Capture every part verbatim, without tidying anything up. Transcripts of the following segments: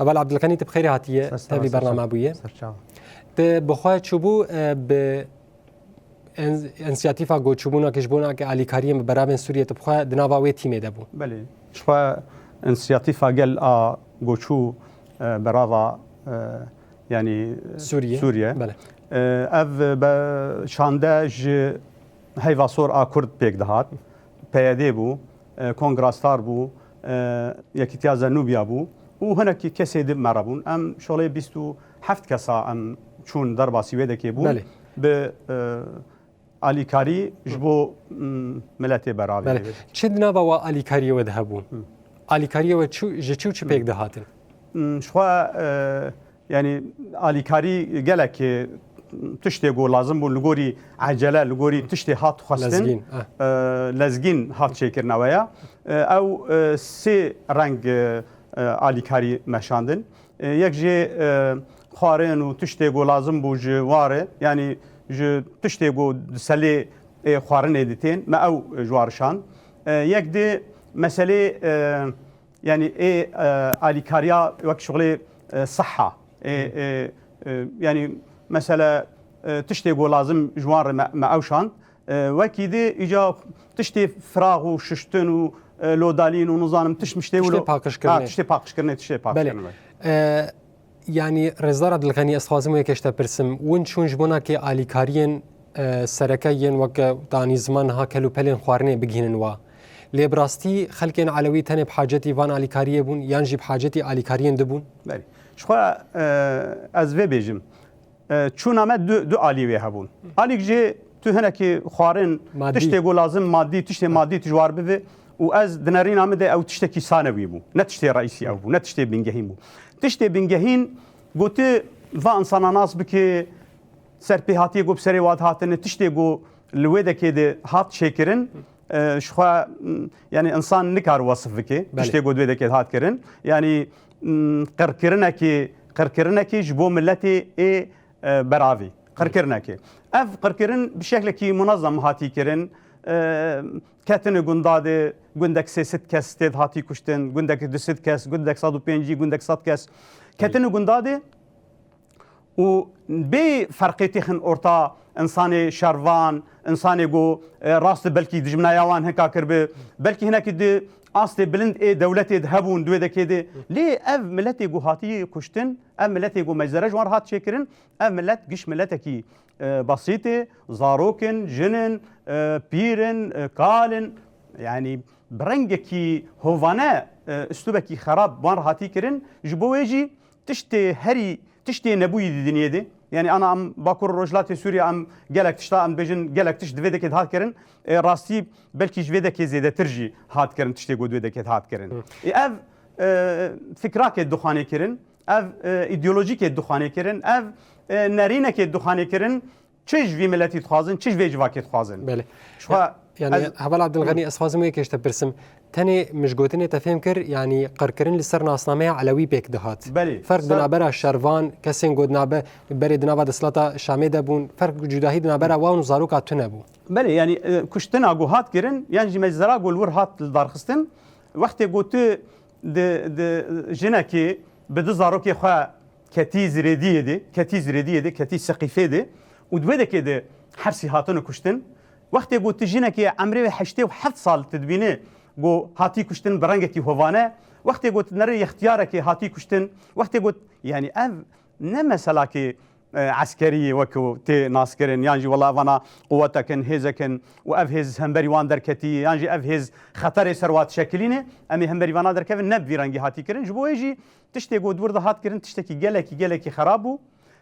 Heval Abdulganî, tu bi xêrê hatiye, tevlî bername bûye. Tu bi xwe çûbû, e, bi en-, însiyatîfa ku çûbûna ku ji bo nake alîkariyên bi beravên Sûriyê, tu bi xwe di nava wê tîmê de bû. Belê. Ji xwe însiyatîfa gel a ku çû, e, berava, e, yanî, e, Sûriye. Sûriye. Belê. E, ev be şande ji heyva sor a Kurd pêk dihat. P Y D bû, e, Kongra Star bû, e, Yekîtiya Zenûbiya bû û hinekî kesê di me re bûn. Em şolê bîst û heft kesa em çûn derbasî wê dekê bûn. Belê. Bi, e, alîkarî ji bo, m, miletê beravê. Belê. Çi di nava wa alîkariyê we de hebû? Hı. Alîkariyê we çi, ji çi û çi pêk dihatin? M, ji xwe, e, yanî alîkarî gelek, e, tiştê ku lazim bû li gorî ecele, li gorî tiştê hat xwestin, Lezgîn, eh. e, lezgîn hat çêkirine we ya. E, ew, e, sê reng, e, e, alîkarî meşandin. E, yek jê, e, xwarin û tiştê ku lazim bû ji warê, yanî ji tiştê ku di selê ê xwarinê ditên, me ew ji war şand. E, yek di meselê, e, yanî ê, e, alîkariya wek şixulê, e, siha. Ê, ê, e, yanî mesele, e, tiştê ku lazim ji wan re me, me ew şand. E, wekî di îca tiştê firax û şiştin û, e, lodalîn û nizanim tişt miştê û Tiştê lo-, paqijkirinê. Ha, tiştê paqijkirinê, tiştê Belê. paqijkirinê. E, yanî Rêzdar Abdulganî, ez dixwazim wê yekê ji te pirsim. Win çûn ji bo nakê alîkariyên, e, sereke yên weke danî ziman niha kel û pelên xwarinê bigihînin wa. Lê bi rastî xelkên Elewî tenê bi hacetî van alîkariyê bûn yan jî bi hacetî alîkariyên di bûn? Belê. Ji xwe, e, ez vê bêjim. E, çûna me du, du alî wê hebûn. Alîk jê tu hinekî xwarin, Madî. tiştê ku lazim madî, tiştê madî tu ji war bivê û ez di nerîna min de ew tiştekî sanewî bû. Ne tiştê reîsî ew bû, ne tiştê bingehîn bû. Tiştê bingehîn ku tu va insana nas bikê, serpêhatiyê ku bi serê wa dihatine, tiştê ku li wê dekê de hat çêkirin, e, ji xwe, m, yanî insan nikar wesif bike, Belê. tiştê ku di wê dekê de hat kirin. Yanî, m, qirkirinekê, qirkirinekê ji bo miletê ê, e, beravî. Qirkirinekê. Ev qirkirin bi şeklekî munezem hatî kirin. E, ketine gunda de, gundek sê sed kes tê de hatî kuştin, gundek du sed kes, gundek sed û pêncî, gundek sed kes. Ketine gunda de, û bê ferqê têxin orta, insanê şervan, insanê ku, e, rast belkî dijminaya wan hinka kirbi, belkî hinekî di astê bilind ê dewletê de hebûn, di wê dekê de. Lê ev miletê ku hatî kuştin, ev miletê ku meczere ji wan re hat çêkirin, ev milet giş miletekî, e, besît e, zarok in, jin in, e, pîr in, e, kal in, yanî bi rengekî hovane, e, uslubekî xerab wan re hatî kirin, ji bo wê jî tiştê herî, tiştê nebûyî di dinyê de. Yanî ana em Bakur û Rojhilatê Sûriye em gelek tişta, em dibêjin gelek tişt di vê dekê de hat kirin. E, rastî belkî ji vê dekê zêdetir jî hat kirin tiştê ku di vê dekê de hat kirin. Hı. E, ev, e, fikrakê dixanê kirin, ev, e, îdeolojîkê dixanê kirin, ev, e, nerînekê dixanê kirin. Çi ji vî miletî dixwazin, çi ji vê civakê dixwazin? Belê. Ji xwe Ya-, yanî, ez Heval Abdulganî, ez dixwazim wê yekê ji te pirsim. Tenê min ji gotinê te fêm kir, yanî qirkirin li ser nasnameya Elewî pêk dihat. Belê. Ferq di Ser- navbera şervan, kesên ku di nabe-, berê di nava desthilata Şamê de bûn, ferq û cudahî di navbera wan û zaroka tune bû. Belê, yanî, e, kuştina ku hat kirin, yan jî meczera ku li wir hat lidarxistin, wextê ku tu di, di jinekê bi du zarokê xwe ketî zirêdiyê de, ketî zirêdiyê de, ketî seqîfê de û di wê dekê de hepsî hatine kuştin. Wextê ku tu jinekê emrê wê heştê û heft sal tu dibînî ku hatî kuştin bi rengekî hovane, wextê ku tu nerê yextiyarekê hatî kuştin, wextê ku, yanî ev ne meselakê, e, eskerî ye wekî tê naskirin, yan jî wela evana quwetek in, hêzek in û ev hêz hemberî wan derketî, yan jî ev hêz xeterê ser wa dişekilîne, em ê hemberî vana derkevin, ne bi vî rengî hatî kirin. Ji bo wê jî tiştê ku di wir de hat kirin, tiştekî gelekî, gelekî xerab bû.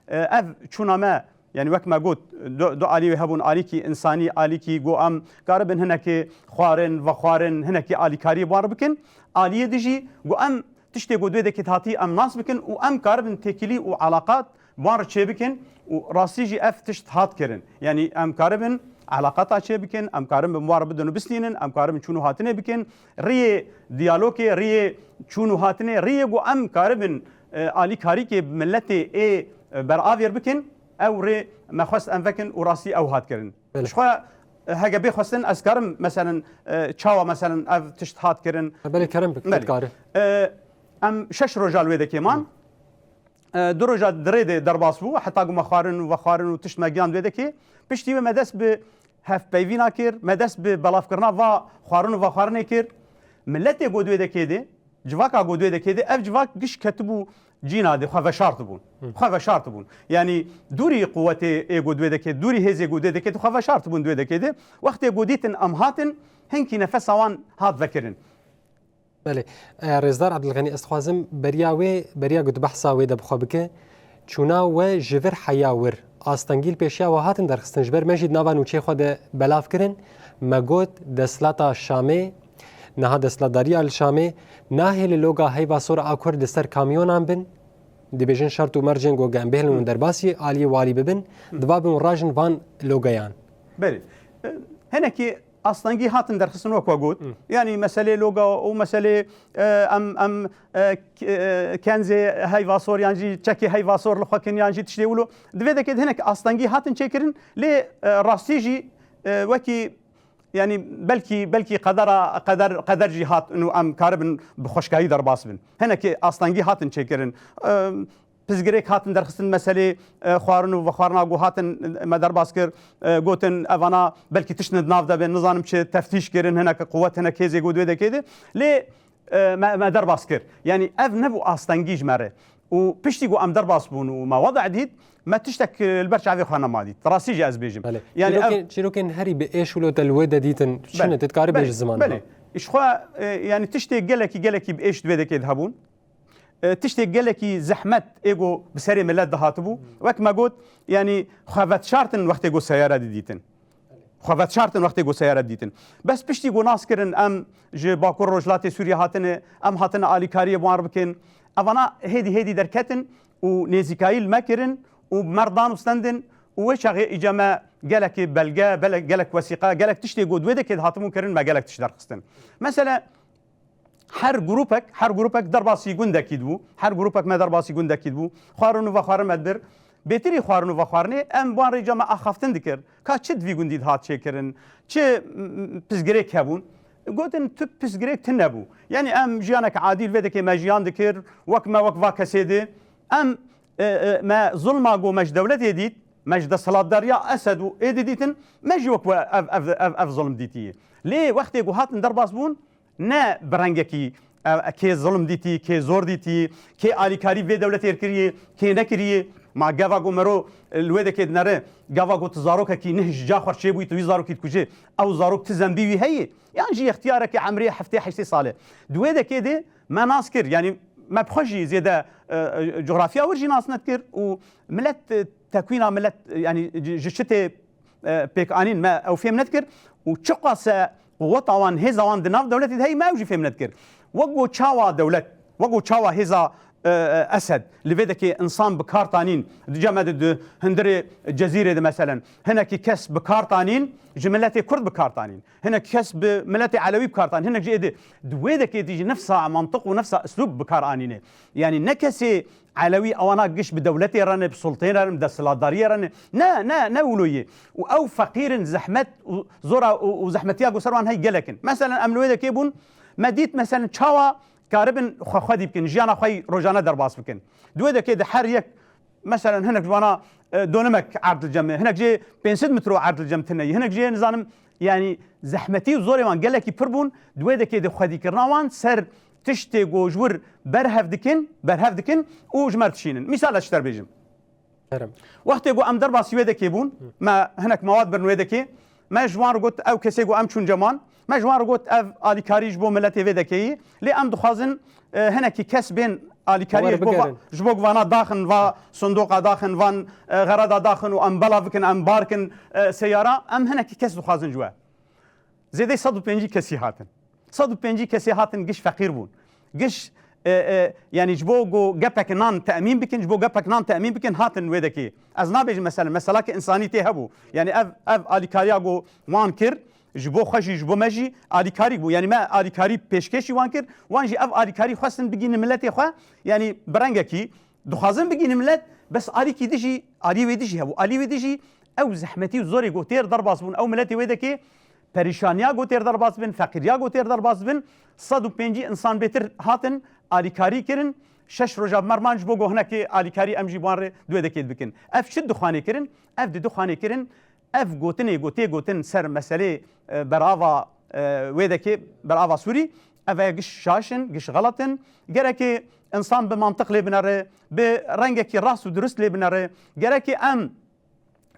E, ev çûna me, yanî wek me got, du, du alî wê hebûn, alîkî însanî, alîkî ku em karibin hinekî xwarin, vexwarin, hinekî alîkariyê bi wan re bikin. Aliyê din jî ku em tiştê ku di wê dekê de hatî em nas bikin û em karibin têkilî û eleqat bi wan re çêbikin û rastî jî ev tişt hat kirin. Yanî em karibin eleqata çêbikin, em karibin bi wan re bidin û bistînin, em karibin çûn û hatinê bikin. Riyê diyalogê, riyê çûn û hatinê, riyê ku em karibin, e, alîkarîkê bi miletê ê, e, beravêr bikin, ew rê me xwest em vekin û rastî ew hat kirin. Belê. Ji xwe, e, heke bê xwestin ez karim, meselen, e, çawa, meselen, ev tişt hat kirin? Belê, kerem bik, Belê. dikare. E, Em şeş roja li wê dekê man. E, du roja di rê de derbas bû, heta ku me xwarin û vexwarin û tişt me giyan wê dekê. Piştî wê me dest bi hevpeyvîna kir, me dest bi belavkirina va xwarin û vexwarinê kir. Miletê ku di wê dekê de, civaka ku di wê dekê de, ev civak giş ketibû cîna de, xwe veşartibûn. Xwe veşartibûn. Yanî dûrî quwetê ê ku di wê dekê, dûrî hêzê ku di wê dekê de xwe veşartibûn di wê dekê de. Wextê ku dîtin em hatin, hinkî nefesa wan hat vekirin. Belê. E, Rêzdar Ebdilxenî, ez dixwazim beriya wê, beriya ku tu behsa wê de bi xwe bike, çûna we ji vir heya wir, astengî li pêşiya we hatin derxistin, ji ber me jî di nava nûçeyê xwe de belav kirin, me got desthilata Şamê, niha desthilatdariya li Şamê, nahê li loga heyva sor a Kurd li ser kamyonan bin, dibêjin şert û mercên ku em bihêlin û derbasî aliyê walî bibin, diva bin û rajin van logeyan. Belê. E, hinekî astengî hatin derxistin wek we got. Yanî meselê loga û meselê, e, em, em, e, k-, e, kenzê heyva sor yan jî çekê heyva sor li xwe kin yan jî tiştê wilo. Di vê dekê de hinek astengî hatin çêkirin. Lê, e, rastî jî, e, wekî, yanî belkî, belkî qedera, qeder, qeder jî hat û em karibin bi xweşkayî derbas bin. Hinekî astengî hatin çêkirin. E, Pirsgirêk hatin derxistin meselê, e, xwarin û vexwarina ku hatin, e, me derbas kir, e, gotin evana belkî tiştin di nav de bin, nizanim çi teftîş kirin, hinek quwet, hinek hêzê ku di wê dekê de. Lê, e, me, me derbas kir. Yanî ev nebû astengî ji me re. Û piştî ku em derbas bûn û me wede dît, me tiştek, e, li ber çavê xwe nema dît. Rastî jî ez bêjim. Belê. Yanî ev Çîrokên, çîrokên herî bi êş wilo te li wê de dîtin, çi ne, Belê. tu dikarî Belê. bêjî ziman Belê. Ji xwe, e, yanî tiştê gelekî, gelekî bi êş di vê dekê de hebûn. E, tiştê gelekî zehmet ê ku bi serê milet dihatibû. Wek me got, yanî xwe vetşartin wextê ku seyare didîtin. Xwe vetşartin wextê ku seyare didîtin. Bes piştî ku nas kirin em ji Bakur Rojhilatê Sûriyê hatine, em hatine alîkariyê bi wan re bikin. Evana hêdî hêdî derketin û nêzîkayî li me kirin û bi me re dan û stendin û wê çaxê îca me gelekî belge, bele-, gelek wesîqa, gelek tiştê ku di wê dekê de hatibûn kirin, me gelek tişt derxistin. Mesele, Her grûpek, her grûpek derbasî gundekî dibû. Her grûpek me derbasî gundekî dibû. Xwarin û vexwarin me dibir. Bêtirî xwarin û vexwarinê em bi wan rêca me axaftin dikir. Ka çi di vî gundî de hat çêkirin? Çi, m, m, pirsgirêk hebûn? Gotin tu pirsgirêk tune bû. Yanî em jiyanek adî li vê dekê me jiyan dikir. Wek me, wek va kesê di. Em, e, e, me zulma ku me ji dewletê dît, me ji desthilatdariya Esed û ê didîtin, me jî wek we ev, ev, ev, ev zulm dîtiye. Lê wextê ku hatin derbas bûn, Ne bi rengekî, e, kê zulm dîtî, kê zor dîtî, kê alîkarî vê dewletê kiriye, kê nekiriye. Ma gava ku mero, e, li wê dekê dinere, gava ku tu zarokekî neh ji ca xwe çêbûyî, tu wî zarokî dikuje, ew zarok tu zembî wî heye? Yan jî extiyarekî emrê heftê heştê sal e. Di wê dekê de me nas kir, yanî me bi xwe jî zêde, e, e, coxrafya wir jî nas nedikir û milet, e, tekwîna milet, e, yanî ji, ji çi tê e, pêkanîn me ew fêm nedikir û çiqase quweta wan, hêza wan di nav dewletê de heye me ew jî fêm nedikir. Wek ku çawa dewlet, wek ku çawa hêza, e, e, Esed li vê dekê insan bi kar tanîn, di cem de di hundirê Cezîrê de meselen, hinekî kes bi kar tanîn, ji miletê Kurd bi kar tanîn. Hinek kes bi miletê Elewî bi kar tanîn. Hinek jî êdî di wê dekê dî jî nefsa mantiq û nefsa eslûb bi kar anîne. Yanî ne kesê Elewî ewana giş bi dewletê re ne, bi sultê re ne, bi desthilatdariyê re ne. Ne, ne, ne wilo yê. Û ew feqîr in, zehmet û zora û, û zehmetiya ku ser wan hey gelek in. Meselen em li wê dekê bûn, me dît meselen çawa karibin xwe xwedî bikin, jiyana xwe yî rojane derbas bikin. Di wê dekê de her yek, meselen hinek ji wana, e, donimek erd li cem e, hinek jê pênc sed metro erd li cem tine ye, hinek jê nizanim, yanî zehmetî û zorê wan gelekî pir bûn, di wê dekê de xwedîkirina wan ser tiştê ku ji wir berhev dikin, berhev dikin û ji me re dişînin. Mîsal ez ji te re bêjim. Kerem. Wextê ku em derbasî wê dekê bûn, me hinek mewad birin wê dekê, me ji wan re got, ew kesê ku em çûn cem wan, me ji wan re got, ev alîkarî ji bo miletê vê dekê yî, lê em dixwazin, e, hinekî kes bên alîkariyê Wer ji bo va-, bigerin. ji bo ku vana daxin, va sindoqa daxin, van, e, xereda daxin û em belav bikin, em bar kin, e, seyara, em hinekî kes dixwazin ji we. Zêdeyî sed û pêncî kesî hatin. Sed û pêncî kesê hatin giş feqîr bûn. Giş, e, e, yanî ji bo ku gepek nan temîn bikin, ji bo gepek nan temîn bikin hatin wê dekê. Ez nabêjim mesele, meselake însanî tê hebû. Yanî ev, ev alîkariya ku wan kir, ji bo xwe jî, ji bo me jî alîkarî bû. Yanî me alîkarî pêşkêşî wan kir, wan jî ev alîkarî xwestin bigînin miletê xwe. Yanî bi rengekî dixwazin bigînin milet, bes alîkî dijî, alî wê dijî hebû. Alî wê dijî ew zehmetî û zorê ku têr derbas bûn, ew miletê wê dekê perîşaniya ku têr derbas bin, feqîriya ku têr derbas bin, sed û pêncî însan bêtir hatin, alîkarî kirin, şeş roja bi me re man ji bo ku hinekê alîkarî em jî bi wan re di wê dekê de bikin. Ev çi dixwanê kirin? Ev di dixwanê kirin, ev gotinê ku tê gotin ser meselê, e, berava, e, wê dekê, berava Sûrî, ev e giş şaş in, giş xelet in. Gerekê însan bi mantiq lê binere, bi rengekî rast û dirust lê binere. Gerekê em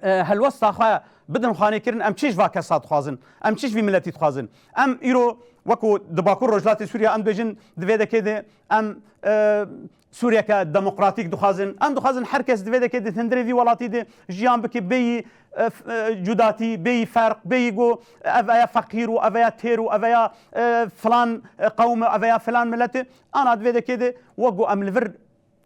e, helwesta xwe bidin xwanêkirin, em çi ji va kesa dixwazin, em çi ji vî miletî dixwazin. Em îro wekû di Bakur Rojhilatê Sûriya em dibêjin, di vê dekê de em, e, Sûriyeke demokratîk dixwazin. Em dixwazin her kes di vê dekê de di hundirê vî welatî de jiyan bike, bêyî, e, f-, e, cudatî, bêyî ferq, bêyî ku ev eya feqîr û ev eya têr û ev eya, e, filan, e, qewm e, ev eya filan milet e. Ana di vê dekê de wekû em li vir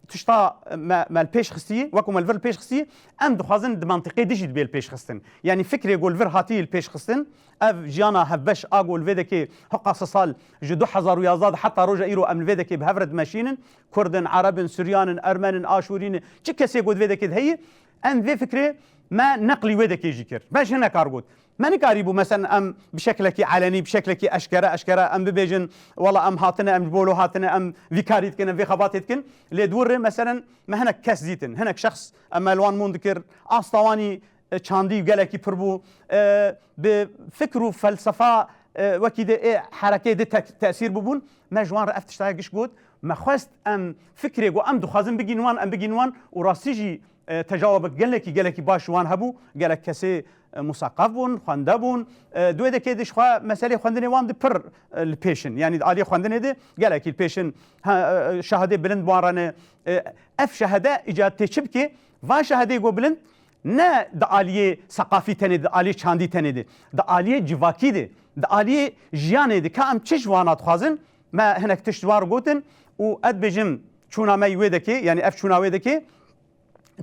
tişta me, me li pêş xistî, wekû me li vir li pêş xistî, em dixwazin di mentiqê dijî dibê li pêş xistin. Yanî fikrê ku li vir hatî li pêş xistin, ev jiyana hevbeş a ku li vê dekê hiqas sal ji du hezar û yazdeh de heta roja îro em li vê dekê bi hev re dimeşînin, Kurd in, Ereb in, Suryan in, Ermen in, Aşûrî ne, çi kesê ku di vê dekê de heye, em vê fikrê me neqlî wê dekê jî kir. Me ji hinek kar got. Me nikarîbû, meselen, em bi şeklekî elenî, bi şeklekî eşkere, eşkere em bibêjin, wela em hatine, em ji bo lo hatine, em vî karî dikin, em vê xebatê dikin. Lê di wir re, meselen, me hinek kes dîtin, hinek şexs, em me li wan mûn dikir, asta wanî, e, çandî û gelekî pir bû, e, bi fikr û felsefa, e, wekî de ê herekê de tek-, tesîr bibûn. Me ji wan re ev tiştaya giş got. Me xwest em fikrê ku em dixwazin bigîn wan, em bigîn wan û rastî jî e, tecawabek gelekî, gelekî baş wan hebû. Gelek kesê, e, museqef bûn, xwende bûn. E, di wê dekê de ji xwe meselê xwendinê wan de pir, e, li pêş in. Yanî di aliyê xwendinê de gelekî li pêş in. Ha, e, şahidê bilind wan re ne. E, ev şahide îca tê çi bike? Va şahidê ku bilind ne di aliyê seqafî tenê de, di aliyê çandî tenê de, di aliyê civakî de, di aliyê jiyanê de, ka em çi ji wana dixwazin, me hinek tişt ji wan re gotin û ez dibêjim çûna me yî wê dekê, yanî ev çûna wê dekê,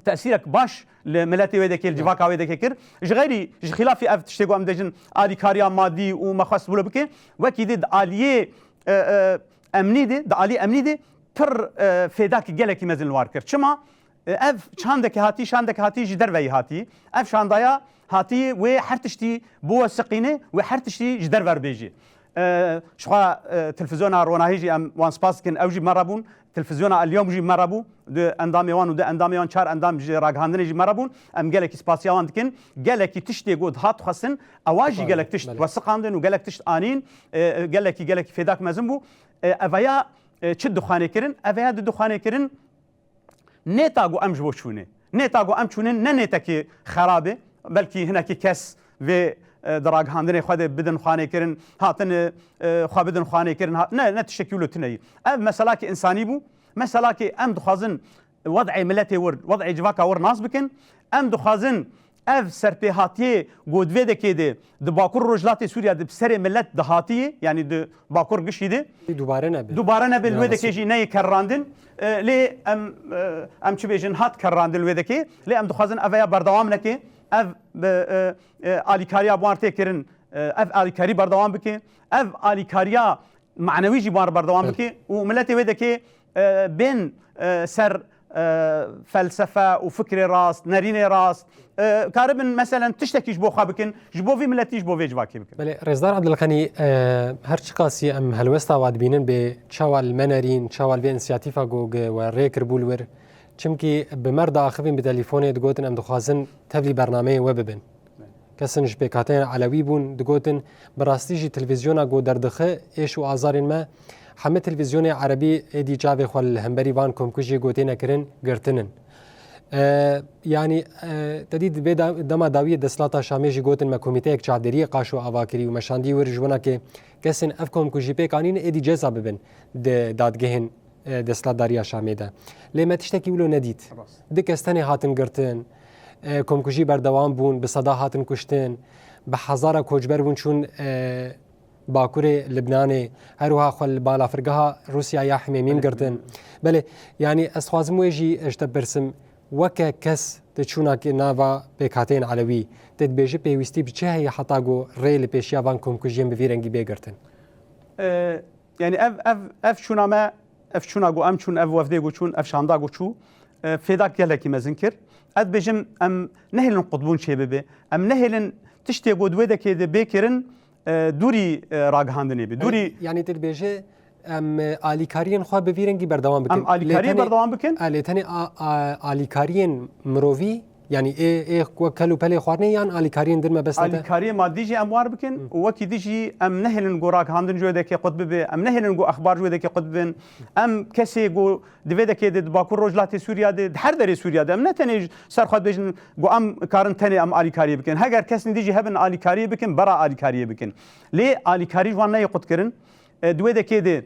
tesîrek baş li miletê wê dekê, li civaka wê dekê kir. Ji xeyrî, ji xîlafî ev tiştê ku em dibêjin alîkariya madî û me xwest wilo bike, wekî dî di aliyê, e, e, emnî de, di aliyê emnî de pir, e, fêdakî gelekî mezin li war kir. Çima? E, ev çandeke hatî, şandeke hatî ji derveyî hatî. Ev şandaya hatî wê her tiştî biwesiqîne, wê her tiştî ji derve re bêjî. E, ji xwe, e, televîzyona Ronahî jî em wan spas dikin, ew jî me re bûn. Televîzyona El Yom jî me re bû. Du endamê wan û du endamê wan, çar endam ji ragihandinê jî me re bûn. Em gelekî spasiya wan dikin. Gelekî tiştê ku dihat xwestin, ewa jî gelek tişt wesiqandin û gelek tişt anîn. E, e, gelekî, gelekî fêdak mezin bû. E, eveya, e, çi dixwanê kirin? Eveya di dixwanê kirin. Nêta ku em ji bo çûnê. Nêta ku em çûnin ne nêtekî xerab e. Belkî hinekî kes vê, e, di ragihandinê xwe de bidin xwanê kirin, hatin, e, e, xwe bidin xwanê kirin, ha-, ne, ne tiştekî wilo tune yî. Ev meselakî însanî bû. Meselakî em dixwazin wed'ê miletê wir, wed'ê civaka wir nas bikin. Em dixwazin ev serpêhatiyê ku di vê dekê de di Bakur Rojhilatê Sûriya de bi serê milet dihatiyê, yanî di Bakur gişî de dubare nebe. Dubare nebe, li wê dekê jî neyê kerrandin. E, lê em, e, em çi bêjin, hat kerrandin li wê dekê. Lê em dixwazin ev ya berdewam neke. Ev, e, e, e, alîkariya bi wan tê kirin, e, ev alîkarî berdewam bike. Ev alîkariya manewî jî wan re berdewam bike û miletê wê dekê, e, bên, e, ser, e, felsefe û fikrê rast, nerînê rast, e, karibin meselen tiştekî ji bo xwe bikin, ji bo vî miletî, ji bo vê civakê bikin. Belê, Rêzdar Ebdilxenî, e, her çiqasî em helwesta we dibînin bê çawa li me nerîn, çawa li vê însiyatîfa ku we rê kiribû li wir, çimkî bi me re diaxivîn bi telîfonê digotin em dixwazin tevlî bernameyên we bibin. Kesin ji pêkhateyên Elewî bûn, digotin, bi rastî jî televîzyona ku derdixe êş û azarên me, hemî televîzyonê Erebî êdî çavê xwe li hemberî van komkujiyê ku têne kirin girtin in. E, yanî, e, te dî di vê da-, dema dawiyê desthilata Şamê jî gotin me komîteyek çavdêriyê qaşo ava kirî û me şandî wir ji winakê kesên ev komkujî pêk anîn êdî ceza bibin di dadgehên e, desthilatdariya Şamê de. Lê me tiştekî wilo nedît. Rast. Du kes tenê hatin girtin, e, komkujî berdewam bûn, bi seda hatin kuştin, bi hezara koçber bûn çûn, e, bakurê Libnanê, her wiha xwe li balafirgeha Rûsya ya Himêmîm girtin. Belê, yanî ez dixwazim wê jî ji te pirsim, weke kes tu çûna ki nava pêkhateyên Elewî, te dibêje pêwîstî bi çi heye heta ku rê li pêşiya van komkujiyên bi vî rengî bê girtin? E, Yanî ev, ev, ev çûna me, ev çûna ku em çûn, ev wefdê ku çûn, ev şanda ku çû, e, fêdak gelekî mezin kir. Ez dibêjim, em nehêlin qutbûn çêbibe. Em nehêlin tiştê ku di wê dekê de bê kirin, e, dûrî, e, ragihandinê be. Dûrî. Yanî tu dibêje, Em, e, alîkariyên xwe bi vî rengî berdewam bikin. Em alîkariyê Lê tenê, berdewam bikin. e, lê tenê a, a, alîkariyên mirovî, yanî ê, ê wek kel û pelê xwarinê yan alîkariyên din mebesta te? Alîkariyê madî jî em war bikin û wekî dî jî em nehêlin ku raghandin ji wê dekê qut bibe, em nehêlin ku exbar ji wê dekê qut bibin. Em kesê ku di vê dekê de di Bakur Rojhilatê Sûriya de, di her derê Sûriya de, em ne tenê ji ser xwe dibêjin ku em karin tenê em alîkariyê bikin. Heger kesên dî jî hebin alîkariyê bikin, bera alîkariyê bikin. Lê alîkarî ji wan neyê qutkirin. E, di wê dekê de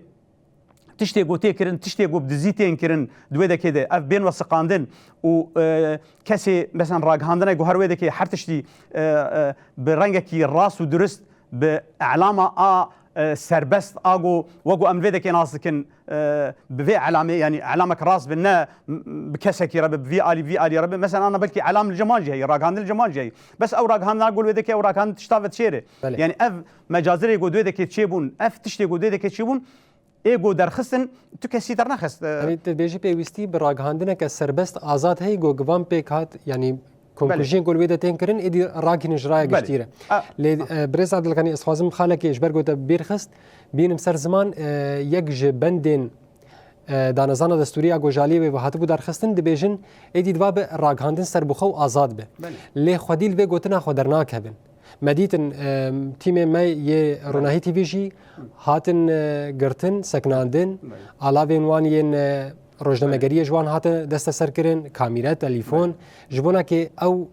tiştê ku tê kirin, tiştê ku bi dizî tên kirin, di wê dekê de ev bên wesiqandin û, e, kesê, mesela, ragihandine ku her wê dekê her tiştî, e, e, bi rengekî rast û durist, bi elama a, e, serbest a ku, wek ku em vê dekê nas dikin, e, bi vê elamê, yanî elamek rast bi, ne m-, bi kesekî re bi, bi vî alî, vî alî re bi. Mesela, ana belkî elam li cem wan jî heye, ragihandin li cem wan jî heye. Bes ew ragihandina ku li wê dekê, ew ragihandin tişta ve çêre. Belê. Yanî ev mecazirê ku di wê dekê çêbûn, ev tiştê ku di wê dekê çêbûn, ê ku derxistin, tu kesî dernexist. E, Yanî tu dibêjî pêwîstî bi ragihandineke serbest, azad heye ku givan pêk hat, yanî komkujiyên ku li wê de tên kirin, êdî ragihînin ji raya Belê. giştî re. A, Lê, e, birêz Adil Kanî, ez xwazim xalekê ji ber ku te bi bîr xist, bînim ser ziman, e, yek ji bendên, e, danezana destûrî ya ku ji aliyê wê ve hatibû derxistin, dibêjin, êdî diva bi ragihandin serbixwe û azad be. Belê. Lê xwedî li vê gotina xwe dernakevin. Me dîtin, e, tîmê me yê Ronahî T V jî hatin, e, girtin, sekinandin. Belê. Alavên wan yên, e, rojnamegeriyê ji wan hate desteserkirin, kamîre, telîfon. Belê. Ji bona ku ew,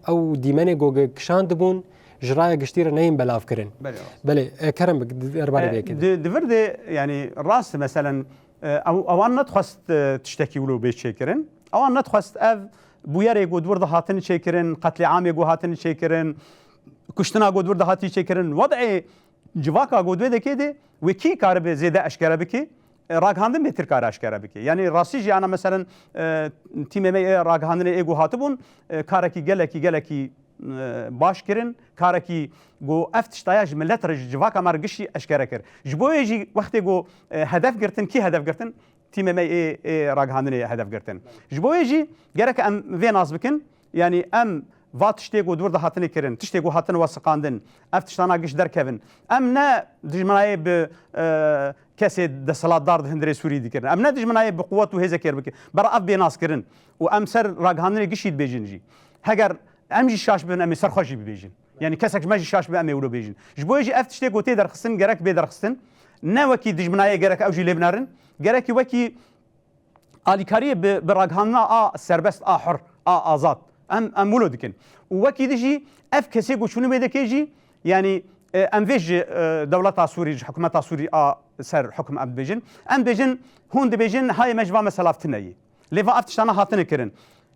ew dîmenê ku kişandibûn, ji raya giştî re neyên belavkirin. Belê, rast. Belê, e, kerem bik, di, derbarê E, vê yekê de. di, di vir de, yanî, rast, meselen, e, ew, ewan nedixwest, e, tiştekî wilo bê çêkirin. Ewan nedixwest ev bûyerê ku di wir de hatine çêkirin, qetlîamê ku hatine çêkirin, kuştina ku di wir de hatiye çêkirin, wed'ê civaka ku di wê dekê de wê kî karibe zêde eşkere bike, e, ragihandin bêtir kare eşkere bike. Yanî rastî jî ana meselen, e, tîmê me yê ragihandinê ê ku hatibûn, e, karekî gelekî, gelekî, e, baş kirin, karekî ku ev tiştaya ji milet re, ji civaka me re giştî eşkere kir. Ji bo yê jî wextê ku, e, hedef girtin, kî hedef girtin? Tîmê me ê, ê ragihandinê hedef girtin. Ji bo yê jî gerek em vê nas bikin, yanî em va tiştê ku di wir de hatine kirin, tiştê ku hatine wesiqandin, ev tiştana giş derkevin. Em ne dijminayê bi, e, kesê desthilatdar di hundirê Sûrî dikirin. Em ne dijminayê bi quwet û hêzekê re bikin. Bera ev bê nas kirin û em ser ragihandinê gişî dibêjin jî. Heger em jî şaş bibin, em ê ser xwe jî bibêjin. Yanî kesek ji me jî şaş be, em ê wilo bêjin. Ji bo yê jî ev tiştê ku tê derxistin, gerek bê derxistin. Ne wekî dijminayê gerek ew jî lê binerin. Gerekî wekî alîkariyê bi, bi ragihandina a serbest, a hur, a azad. Em, em wilo dikin. Û wekî di jî ev kesê ku çûnî wê dekê jî, yanî, e, em vê ji, e, dewleta Sûrî, ji hikûmeta Sûrî a ser hikûm em dibêjin. Em dibêjin, hûn dibêjin, hayê me ji va mesela tune yî. Lê va ev tiştana hatine kirin.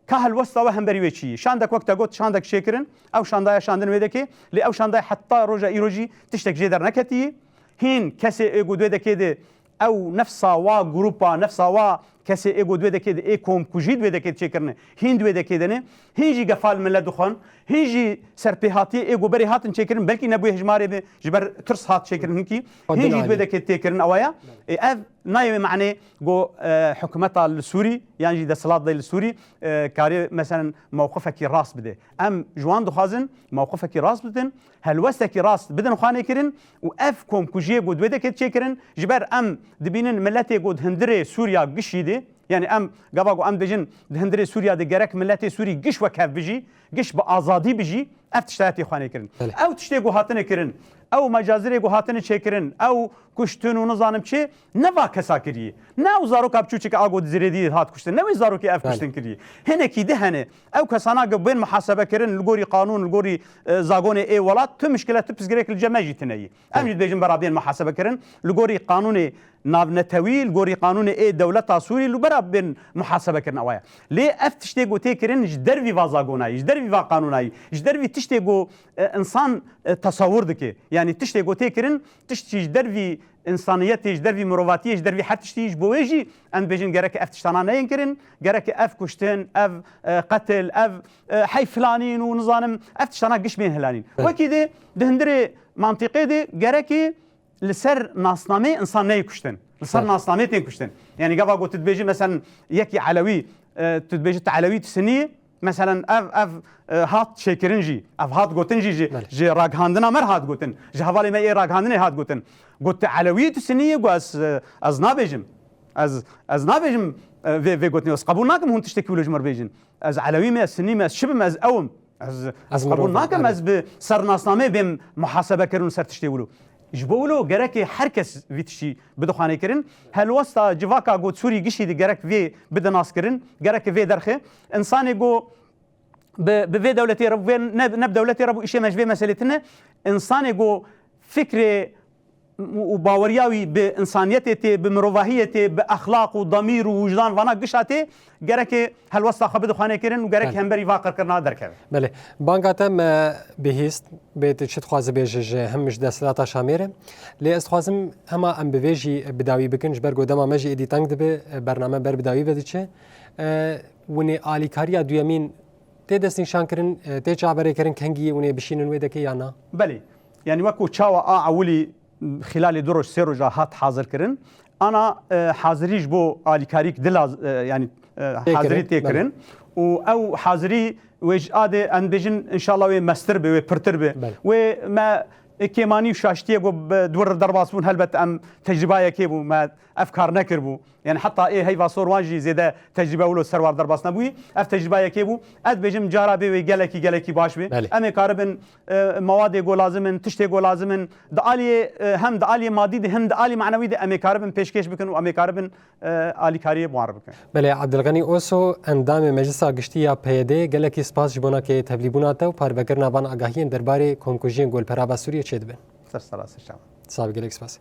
Ka helwesta we hemberî wê çi yî? Şandek wek te got, şandek çêkirin, ew şandaya şandin wê dekê, lê ew şandaya heta roja îro jî tiştek jê derneketiyî. Hîn kesê ê ku di wê dekê de ew nefsa wa grûpa, nefsa wa kesê ê ku di wê dekê de ê komkujî di wê dekê de çêkirine, hîn di wê dekê de ne, hîn jî gefa li milet dixwin, hîn jî serpêhatiyê ê ku berê hatin çêkirin, belkî nebûye hejmarê be, ji ber tirs hat çêkirin hinkî, Xwe hîn din jî di wê alî. dekê têkirin ewa ya. Ê, ev nayê wê manê ku, e, hikûmeta li Sûrî yan jî desthilatê li Sûrî, e, karê, meselen, mewqifekî rast bide. Em ji wan dixwazin mewqifekî rast bidin, helwestekî rast bidin xwanê kirin û ev komkujiyê ku di wê dekê çêkirin, ji ber em dibînin miletê ku di hundirê Sûriya gişî de, yanî em gava ku em dibêjin di hundirê Sûriya de gerek miletê Sûrî giş wek hev bijî, giş bi azadî bijî, ev tiştaya tê xwanê kirin. Belê. Ew tiştê ku hatine kirin, ew mecazirê ku hatine çêkirin, ew kuştin û nizanim çi, ne va kesa kiriye. Ne ew zaroka biçûçik a ku di Zirêdiyê hat kuştin, ne wê zarokê ev Belê. kuştin kiriye. Hinekî di hene. Ew kesana ku bên muhasebe kirin li gorî qanûn, li gorî, e, zagonê ê welat, tu mişkile, tu pirsgirêk li cem me jî tune yî. Em Belê. jî dibêjin bera bên muhasebe kirin. Li gorî qanûnê navnetewî, li gorî qanûnê ê dewleta Sûrî, li bera bên muhasebe kirin ewa ye. Lê ev tiştê ku tê kirin ji dervî va zagonayî, ji dervî va qanûnayî, ji dervî tiştê ku, e, insan, e, tesewir dike. Yanî tiştê ku tê kirin, tiştî ji dervî însaniyetê, ji dervî mirovatiyê, ji dervî her tiştî, ji bo wê jî em dibêjin gerek ev tiştana neyên kirin, gerek ev kuştin, ev, e, qetil, ev, e, hey filanîn û nizanim, ev tiştana giş bên hilanîn. Evet. Wekî de di hundirê mantîqê de gerekî li ser nasnameyê insan neyê kuştin. Li ser Evet. nasnameyê tên kuştin. Yanî gava ku tu dibêjî, meselen, yekî Elewî, e, tu dibêjî tu Elewî, tu Sinî, Meselen ev, ev e, hat çêkirin jî, ev hat gotin jî ji, ji ragihandina me re hat gotin. Ji hevalê me yê ragihandinê hat gotin. Got, tu Elewî yî, tu Sinî yî? Got, ez, e, ez nabêjim. Ez, ez nabêjim e, vê, vê gotinê. Ez qebûl nakim hûn tiştekî wilo ji min re bêjin. Ez Elewî me, ez Sinî me, ez çi bim, ez ew im. Ez, ez qebûl nakim ez bi sernasnameyê bêm muhasebe kirin û ser tiştê wilo. Ji bo wilo gerekê her kes vî tiştî bide xanê kirin. Helwesta civaka go Sûrî giştî di gerek vê bide nas kirin, gerek vê derxe. Însanê go bi, bi vê dewletê re, vê ne, ne bi dewletê re bû, îşê me ji vê meselê tine. Însanê go fikrê û baweriya wî bi însaniyetê tê, bi mirovahiyê tê, bi exlaq û damîr û wijdan vana gişa tê, gerekê helwesta xwe bide xanê kirin û gerek Belê. hemberî va qirkirina derkeve. Belê. Banga te me bihîst, bê tu çi dixwaze bêje ji him ji desthilata Şamê re. Lê ez dixwazim hema em bi vê jî bi dawî bikin, ji ber ku dema me jî êdî teng dibe, bername ber bi dawî ve diçe. E, Winê alîkariya duyemîn tê destnîşankirin, e, tê çaverêkirin, kengî winê bişînin wê dekê ya na? Belê. Yanî wekû çawa a ewilî xîlalê du roj, sê roja hat hazirkirin, ana, e, hazirî ji bo alîkarîk dila, e, yanî, e, hazirî tê kirin. Û ew hazirî wê ji adê em dibêjin, înşallah wê mestir be, wê pirtir be. Belê. Wê me, e, kêmanî û şaştiyê ku bi, di wir derbas bûn, helbet em tecrîbayekê bû, me ev kar nekiribû. Yani heta ê heyva sor wan jî zêde tecrîbe wilo ser war derbas nebûyî. Ev tecrîbe yekê bû. Ez dibêjim cara bê wê gelekî, gelekî baş bê. Belê. Em ê karibin, e, mewadê ku lazim in, tiştê ku lazim in, di aliyê, e, hem di aliyê madî de hem di alî manewî de em ê karibin pêşkêş bikin û em ê karibin, e, alîkariyê bi wan re bikin. Belê, Abdulganî Oso, endamê Meclisa Giştî ya P Y D, gelekî spas ji bona ke tevlîbûna te û parvekirina van agahiyên derbarê komkujiyên Golperava Sûriyê çêdibin. Ser sera, ser çava. Sax bî, gelek spas.